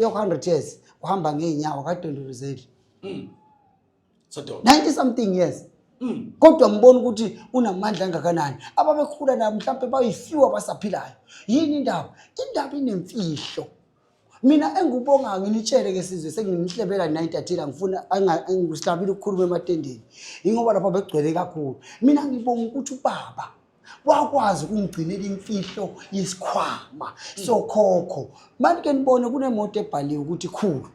Uya ku-100 years, uhamba ngey'nyawo, akadondolozeli. Sododa. 90 something years, kodwa ngibona ukuthi unamandla angakanani. Ababekhula nabo mhlawumbe bayifiwa abasaphilayo. Yini indaba? Indaba inemfihlo. Mina engikubongayo, nginitshele ke sizwe, senginihlebela 9:30, ngifuna ngihlabile ukukhuluma ematendeni, ingoba lapha begcwele kakhulu. Mina ngibonga ukuthi ubaba wakwazi ukungigcinela imfihlo yesikhwama sokhokho. Manje ke nibone kunemoto ebhaliwe ukuthi khulu,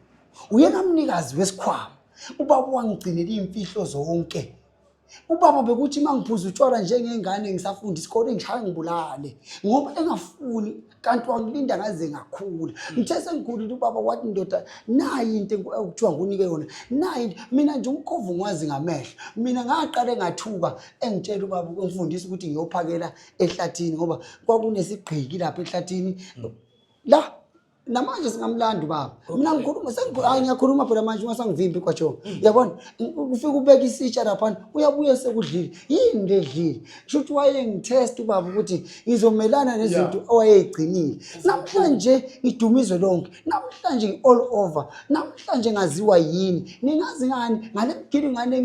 uyena mnikazi wesikhwama. Ubaba wangigcinela iy'mfihlo zonke. Ubaba bekuthi uma ngiphuza utshwala njengengane ngisafunda isikole, ngishaya ngibulale ngoba engafuni, kanti wangilinda ngaze ngakhula. Ngithe sengikhulile, ubaba wathi, "Ndoda, nayi into okuthiwa ngunike yona, nayi into." Mina nje umkhovu ngiwazi ngamehlo. Mina ngaqale ngathuka engitshela ubaba, engifundisa ukuthi ngiyophakela ehlathini, ngoba kwakunesigqiki lapha ehlathini la. Namanje singamlanda ubaba. Mina ngikhuluma, hayi, ngiyakhuluma phela manje, ungasangivimbi kwajo. Uyabona, ufike ubeka isitsha laphana, uyabuya sekudlile. Yini le edlile? Kusho ukuthi wayengitest ubaba ukuthi ngizomelana nezinto owayeyigcinile. Namhlanje ngidumizwe lonke, namhlanje ngi-all over, namhlanje ngaziwa yini, ningazi ngani ngale mgilingane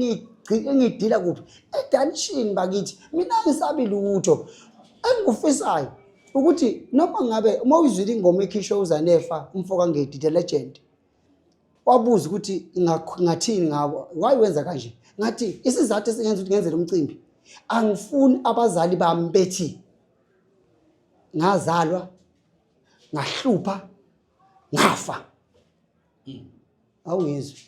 engiyidila kuphi edanishini bakithi. Mina ngisabi lutho. Engikufisayo ukuthi noma ngabe uma uyizwile ingoma ekhishwe uZanefa, umfo kaNgedi the legend, wabuza ukuthi ngathini ngabo, why wenza kanje. Ngathi isizathu esingenza ukuthi ngenze lo mcimbi, angifuni abazali bami bethi ngazalwa ngahlupha ngafa. Awungizwe?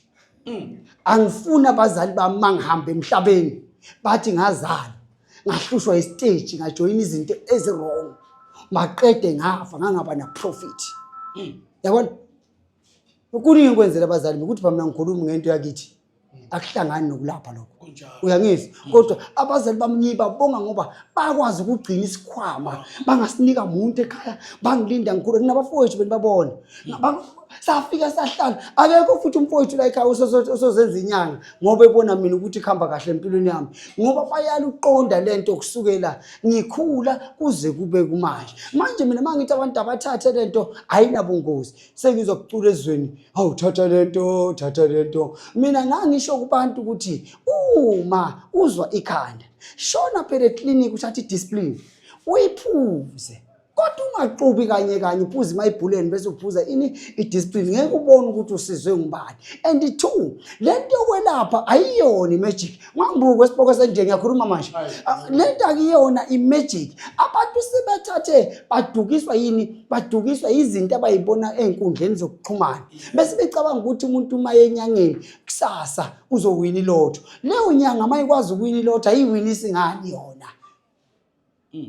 Angifuni abazali bami mangihamba emhlabeni bathi ngazalwa ngahlushwa isiteji, ngajoyina izinto ezi-wrong, maqede ngafa ngangaba na-profit. Yabona, kuningi kwenzela abazali ukuthi mina ngikhuluma ngento yakithi, akuhlangani nokulapha lokho. Uyangizwa? Kodwa abazali bami ngibabonga ngoba bakwazi ukugcina isikhwama, bangasinika muntu ekhaya, bangilinda ngikhula. Nginabafowethu, benibabona. Safika sahlala, akekho futhi umfowethu la ekhaya osozenza inyanga ngoba ebona mina ukuthi kuhamba kahle empilweni yami, ngoba bayaluqonda lento kusukela ngikhula kuze kube kumanje. Manje mina uma ngithi abantu abathathe lento, ayinabungozi. Sengizwa kucula ezweni, "Hawu, thatha lento, thatha lento." Mina ngangisho kubantu ukuthi uma uzwa ikhanda, shona phela eklinikhi, uthathe i-Disprin uyiphuze, kodwa ungaxubi kanye kanye. Uphuze imayibhuleni bese uphuza ini, i-Disprin, ngeke ubone ukuthi usizwe ngubani. And two, lento yokwelapha ayiyona i-magic. Ungangibuki esipoko senje, ngiyakhuluma manje. Ah, lento akuyona i-magic. Abantu sebethathe badukiswa yini? Badukiswa izinto abayibona ey'nkundleni zokuxhumana, bese becabanga ukuthi umuntu uma enyangeni kusasa uzowina ilotho. Leyo nyanga uma ikwazi ukuwina ilotho, ayiwinisi ngani yona?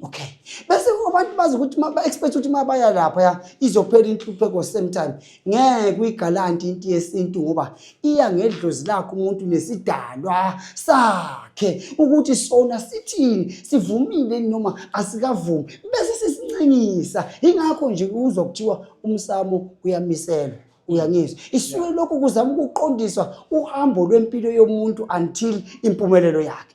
Okay, bese abantu bazi ukuthi ba-expect ukuthi uma baya lapha ya izophela inhlupheko same time. Ngeke uyigalanti into yesintu, ngoba iya ngedlozi lakhe umuntu nesidalwa sakhe ukuthi sona sithini, sivumile noma asikavumi, bese sisincengisa. Ingakho nje uzwa kuthiwa umsamo uyamiselwa. Uyangizwa? Isuke lokhu kuzama ukuqondiswa uhambo lwempilo yomuntu until impumelelo yakhe.